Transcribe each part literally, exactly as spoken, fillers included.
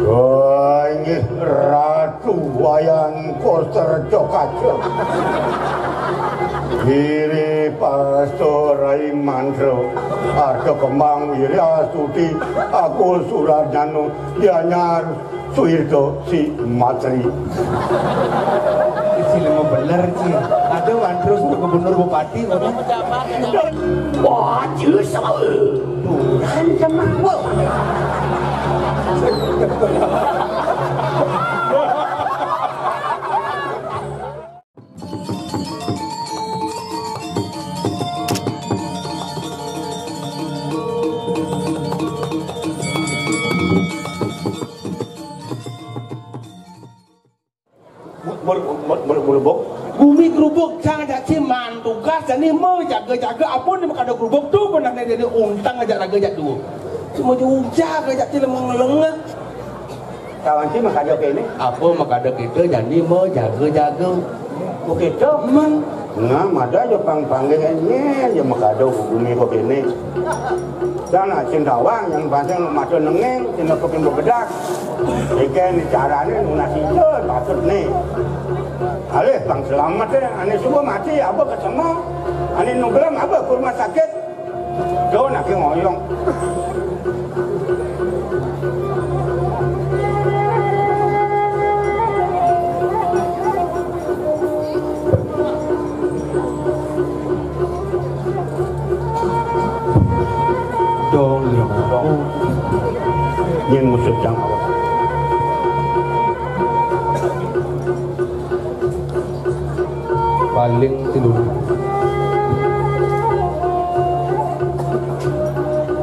Wah, inggih Ratu Wayang Koster Cokaca. Giri Pasto Rai Mantra, Arta Kembang Wirya Suti, aku Surarjano, Gianyar Suwirta Si Matri. Isi lima bener, Ci. Ada mantra suruh gubernur bupati, mana? Wah, Ci, sama. Tuhan sama. Wah. Mul-, mul-, mul-, mul-, mulubuk. Gumi gerubuk, cang ajak ci maan tugas, jani majaga-jaga, apa ni makada gerubuk tu, benar ni jadi untang ajak raga ajak dua. Cuma jujak ajak ci lemeng-lemeng. Kawan ci makada kene. Apa makada kita, jani majaga-jaga. Oh, kita? Meng. Nah, mada aja pang panggil nyen, ya makada gumi kok kene. Sana cing tawang yang banteng mata nengeng, cing nepekin bebedak. Ikan ni carane nunas ijol patut ni. Alih pang selamat ya, ane subuh mati, apa ketemu? Ane nugelam, apa ke rumah sakit? Jauh nak ngoyong. Dong, ya. Yang musuh jang awak. Paling tidur.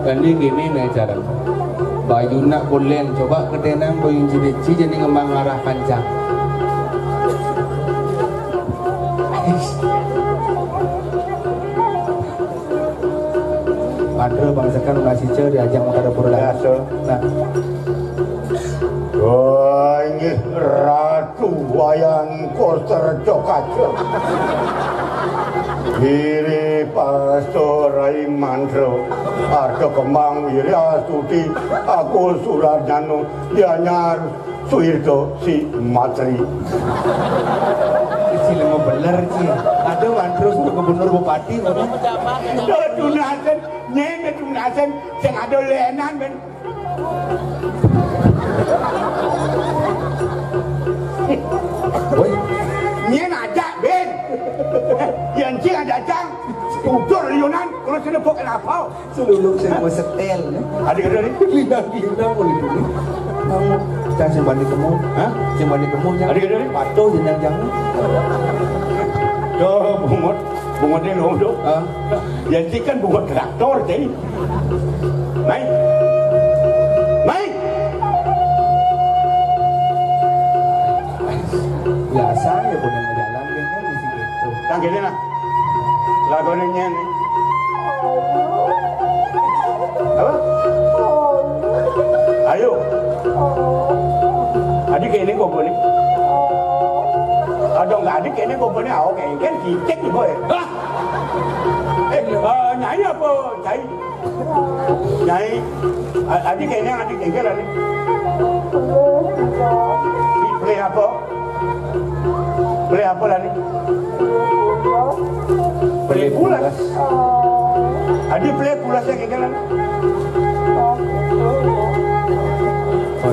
Jadi gini nih cara. Bayu nak boleh coba ketenang bayu jadi jadi ngemang arah kancang. Padahal bangsakan masih ceu diajak mengkada pura. Biasa. Nah. Wah, inggih Ratu Wayang Koster Cokaca. Giri Pasto Rai Mantra, Arta Kembang Wirya Suti, aku Surarjano, Gianyar Suwirta Si Matri. Isi lima bener, Ci. Ada mantra suruh gubernur bupati, mana? Tunasen, nyen tunasen, sing ada lenan, ben. Woi, nyen aja, ben. Yang ci ada cang, tutur liunan, kalau sini bukan apa. Seluluk sing mau setel, ya. Ada kata ni? Linang-linang boleh dulu. Kamu, cang sing bani kemu, ha? Sing bani kemu, cang. Ada kata ni? Patuh jenang jangan. Tuh, bungut. Bungut ni lom tu. Ha? Yang ci kan bungut traktor, jadi. Mai. Mai. Biasa ya punya jalan dia kan di situ. Tang kene nah. Lagone nyen. Apa? Ayo. Adi kene kok ni. Aduh, enggak adi kene kok ni. Ayo, kayak kan cicik ni, boy. Hah? Eh, eh, nyai apa cai? Nyai, a-, adi kene, adi kengkel, adi. Play apa? Play apa, adi? Play pulas. Adi play pulas ya, kengkel, adi.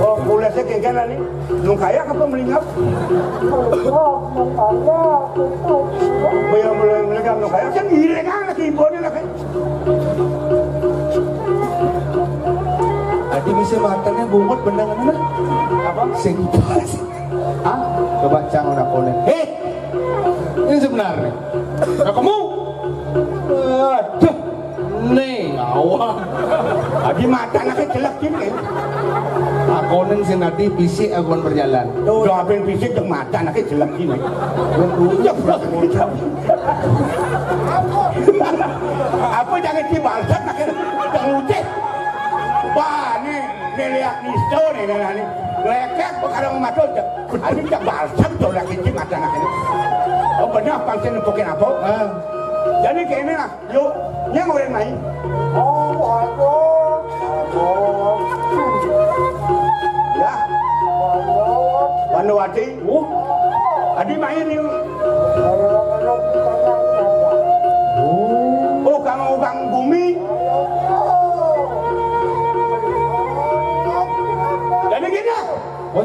Oh, pulas ya, kengkel, adi. Nung kayak apa melingap? Melingap, nung kayak, itu. Bayang melingap, nung kayak. Kan gila kan, lagi ibu ni, lagi. Adi bisa matanya bungut benang mana? Apa? Sing. Hah? Coba cang udah konek. Hei! Ini sebenarnya. Nah, kamu? Aduh. Nih, awak. Adi mata anaknya jelek gini. Akonen sing adi fisik akonen berjalan. Tuh, udah apa yang fisik, yang mata anaknya jelek gini. Apa? Apa jangan dibalas, makin uceh. Wah, nih, nih lihat nih, tuh, nih, nih, nih. Lekek, sekarang mata udah. Ini tak balas, tuh, lagi di mata anak ini. Oh, benar, pasti nempukin apa? Ah. Jadi kayak ini lah, yuk, yang udah main. Oh, waduh. Waduh. Adi, oh, adi main ini. Oh, kang, kang bumi. Jadi gini. Woi.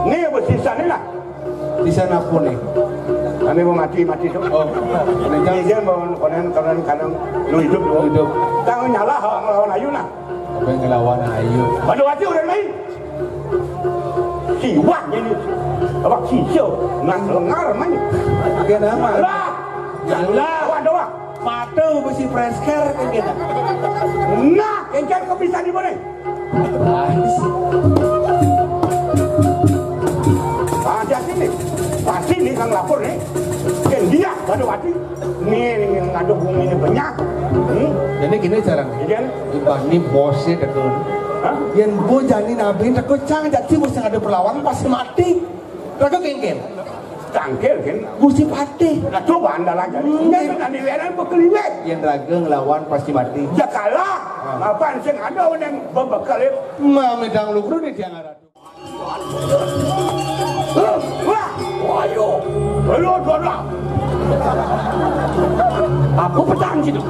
Ini bersisa nih lah. Di sana pun nih. Kami mau mati, mati tuh. Oh, ini jangan. Ini dia mau konen, konen, kadang lu hidup, lu hidup. Jangan nyalah ngelawan ayu nah. Apa yang ngelawan ayu? Pada waktu udah main. Siwah ini. Apa sisyo? Nang lengar main. Kenapa? Lah. Lah. Doang, doang. Mata besi presker kan kita. Nah, kencan kok bisa di mana? Ada sini. Pasti nih kang lapor nih. Kan dia pada waktu. Nih, nih, yang ada bumi ini banyak. Hmm? Jadi gini caranya. Iya. Ibani bosnya tekun. Hah? Yang bu jani nabi tekun cang jadi bos yang ada perlawanan pasti mati. Raga genggen. Cangkir kan? Gusti Patih. Nah, coba andalan jadi. Hmm. Dia kan di weran bekeliwet. Yang raga ngelawan pasti mati. Ya kalah. Ah. Mapan sing ada yang bebekel. Mamedang lukru nih dia ngaradu. Wah, ayo. Ayo, dua. Aku petang situ.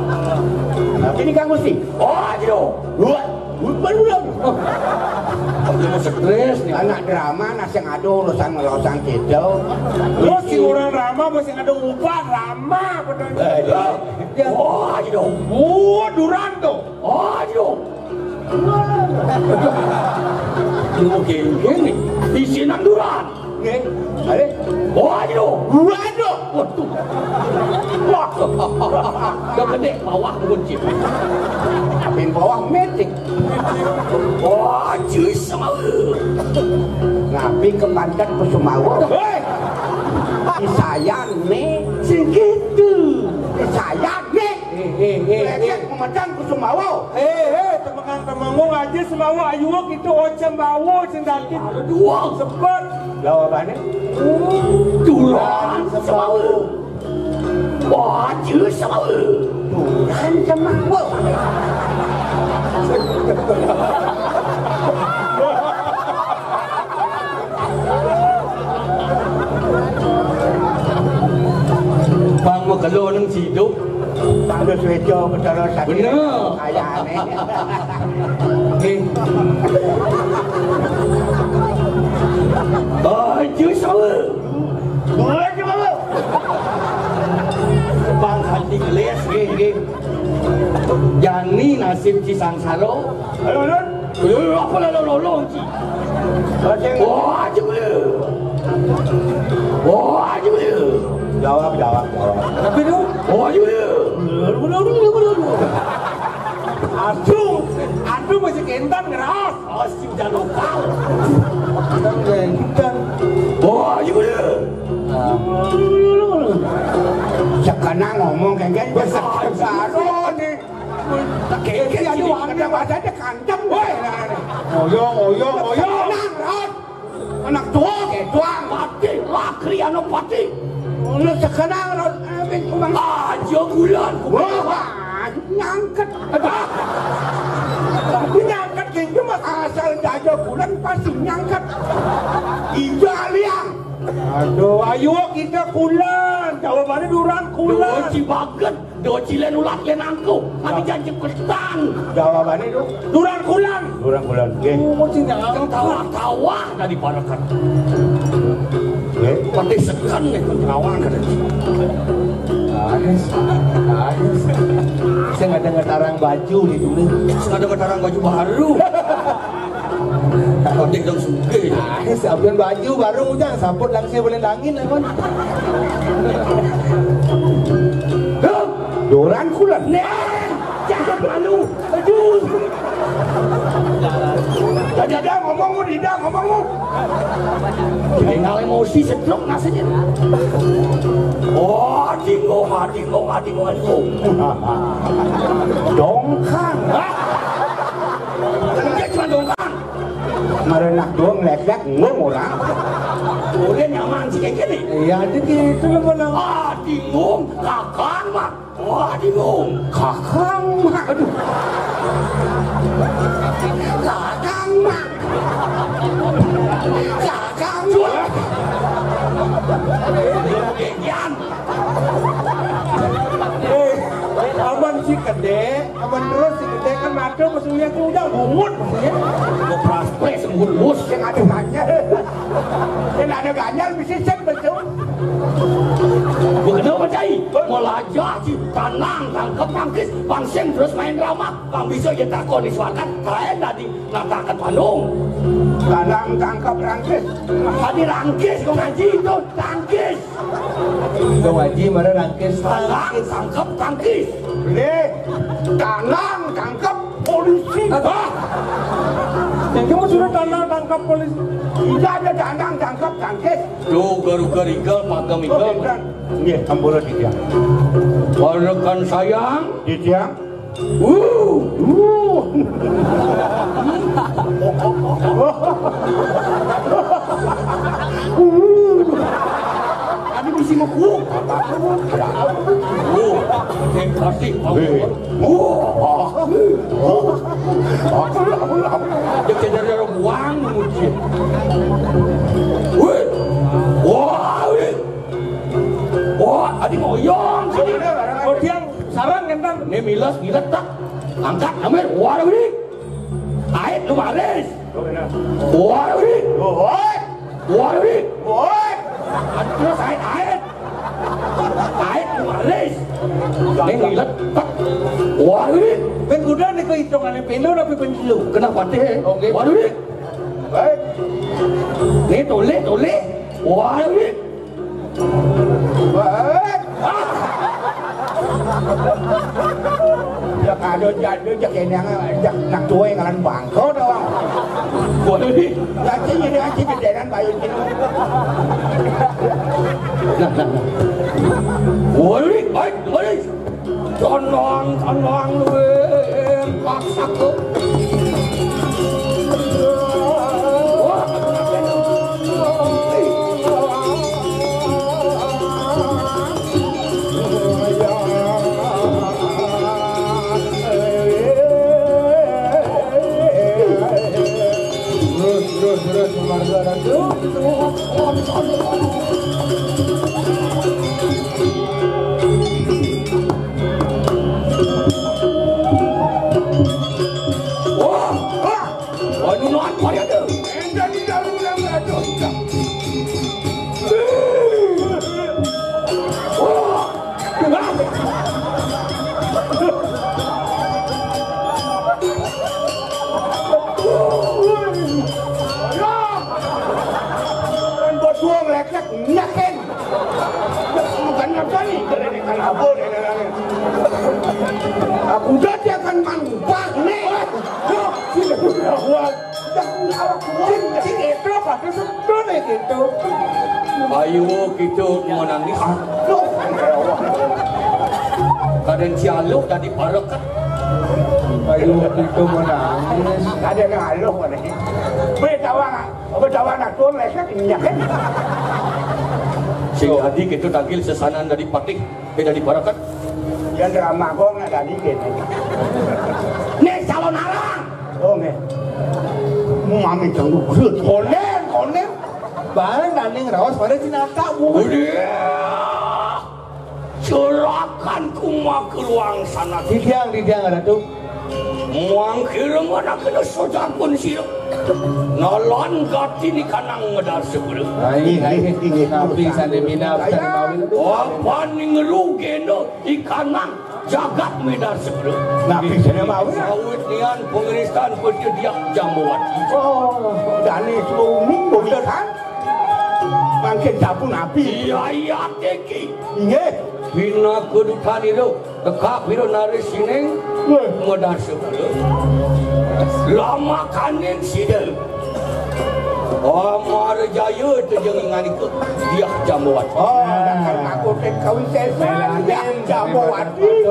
Nah, ini Kang Gusti. Oh, ayo. Wah, bukan ulang. Aku mau stres nih. Anak drama nah sing ada urusan ngelosan gitu. Terus si orang drama masih ada ubah drama betul. Eh, iya. Ya. Oh, ayo. Oh, Duran tuh. Oh, ayo. Lu geng-geng nih, isinan duran. Nggih. Ayo. Waduh. Waduh. Waduh. Wah. Udah gede, bawah buncit. Tapi bawah metik. Wah, jus sama. Ngapi ke pantat pesumawa. Hei. Di saya nih. Sing gitu. Di saya nih. Eh, eh, eh, eh. Lecet memandang pesumawa. Eh, eh, temengan temenggung aja semawa ayu kita ocem bawa sing dati. Dua. Sebut. Jawabannya? Duran semawa. Baju semawa. Duran semawa. Bang megelo nang siduk. Tangga suwejo Betara Satria. Bener. Kayane. Nggih. Baju sawe. Baju sawe. Bang Hadi Gelis, nggih, nggih. Jani nasib Cisangsara. Ayo, Lun. Lho, apa lalu lolong, Ci? Wah, aja boleh. Wah, aja boleh. Jawab, jawab, jawab. Tapi tu? Oh, aja boleh. Aduh, aduh masih kentan ngeras. Oh, si udah lokal. Kentan. Oh, aja boleh. Sekarang ngomong kayak gini, besar, besar, oh, nih. Keke, aduh, ada bahasa dia kancam, woi. Ngoyong, ngoyong, ngoyong. Tenang, Rod. Anak tua, kayak doang. Pati, lakri, anu pati. Lu sekarang, Rod, eh, kumang. Aja bulan. Wah, nyangket. Aduh. Tapi nyangket, kayak cuma asal jaga bulan, pasti nyangket. Iya, liang. Aduh, ayo kita kulan. Jawabannya duran kulan. Doci banget. Doci len ulat len angkuh, mati janji petang. Jawabannya itu? Duran kulan. Duran kulan. Nggih. Oh, sing nyangkut. Tawa-tawa tadi parekan. Nggih. Pati segan nih, kawan kan. Anies, Anies. Saya nggak dengar tarang baju nih dulu. Saya nggak dengar tarang baju baru. Kodik dong sugih. Ah, siapin baju baru, ujang saput langsung boleh dangin, emang. Duran kulan. Nih, jangan malu. Aduh. Tadi ada ngomong, udah ada ngomong. Tinggal emosi sedruk nasinya. Oh, dingong, ah, dingong, ah, dingong, ah, dingong. Dongkang. Dia cuma dongkang. Merenak doang, ngeleklek, ngomong orang. Udah nyaman sih kayak gini. Iya, aja gitu loh, malah. Ah, dingong, kakang, Mak. Wah, dingong. Kakang, Mak. Aduh. Kakang, Mak. Kakang. Yan. Eh, aman si kedé, aman terus si kedé kan ada maksudnya tuh udah bungut maksudnya. Gua pras-pres bungut. Yang ada ganjal. Yang ada ganjal bisa cek betul. Gua kenal percaya. Melajah si tanang tangkep tangkis, pangsing terus main drama. Pang bisa ya takon di suakan, kain tadi. Natakan Bandung. Tanang tangkap rangkis. Tadi rangkis, kau ngaji itu, tangkis. Kau ngaji mana rangkis? Tanang tangkap tangkis. Boleh. Tanang tangkap polisi. Ah. Yang cuma sudah tanang tangkap polisi. Tidak ada tanang tangkap tangkis. Tuh, garu-garu igal, pagam igal. Oh, bukan. Nggih, ampura titiang. Parekan sayang. Titiang. Wuh, wuh. Tadi bisi meku. Wuh, kasih. Wuh. Dia kena buang, mungkin. Wuh. Wah, wuh. Wah, adi ngoyong sini. Oh, tiang sarang ngentang. Ini milas, milas tak. Angkat, ambil. Wah, ini. Ait lu baris. Wah, ini. Woi. Wah, ini. Woi. Terus ait, ait. Ait lu baris. Ini milas tak. Wah, ini. Ben kuda nih kehitungannya pindho tapi pencilu. Kenapa teh? Oke. Wah, ini. Baik. Ini tulis, tulis. Wah, ini. Wah. Ya kado jadul jak ini yang jak nak tuai ngalan bangko doang. Waduh, ini. Lagi jadi aja gedean bayu ini. Nah, nah, nah. Waduh, ini, baik, baik. Tenang, tenang, luwih paksaku. Terus, terus, terus, Marga Ratu. Wah, wah. Waduh, nuan, Pak Yada. Enda di dalam yang ada. Wah. Kan bos gua ngelekek, nyakin. Bukan apa nih, geledekan apa nih, geledekan. Aku udah dia akan manubah nih. Loh, sudah, sudah, sudah. Udah punya awak kuat. Cing, cing, itu, Pak, itu, itu nih, gitu. Ayo, gitu, menangis. Loh, ya Allah. Kadang si Aluh tadi pareket. Ayo, gitu, menangis. Ada yang Aluh, mana sih? Beri tawa, beri tawa, nak turun, leset, minyak, kan? Sing tadi gitu, tagil sesanan dari patih. Béda di barakat. Yén drama kok nggak tadi kéné. Nih calon arang. Oh, nggih. Mami dangdut. Konen, konen. Bareng daning raos pada cinaka, Bu. Udah. Juragan kumageruang sana. Didiang, didiang, Ratu. Muang kira mana kena sojapun sira. Nalan gati ni kanang medar segera. Ayo, ayo, tapi sandi minap, sandi mawin. Apa ning rugena ikanang jagat medar segera. Nabi sandi mawin. Sawit nian pengeristan pejediak Jambawati. Oh, dani suming bumitan. Mangkin sampun nabi. Iya, iya, teki. Inggih. Bina kedutan itu. Tekak pira narisining medar segera. Lamakaning sida. Amara Jaya tejeng inganika Diah Jambawati. Oh, dakar ngakoten kawisésan Diah Jambawati.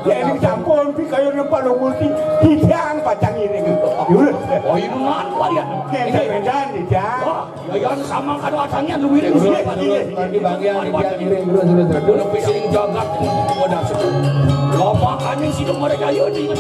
Yén sampun pikayun nepalo Gusti, titiang pacang ngiring. Oh, inuman walian. Yén sampeyan titiang. Yayan sama kado atannya lu miring. Terus, terus, terus, terus, terus, terus, terus. Terus, terus, terus. Lebih sering jagat, modal sepuluh. Lama kaning situ mereka, ya, ya, ya.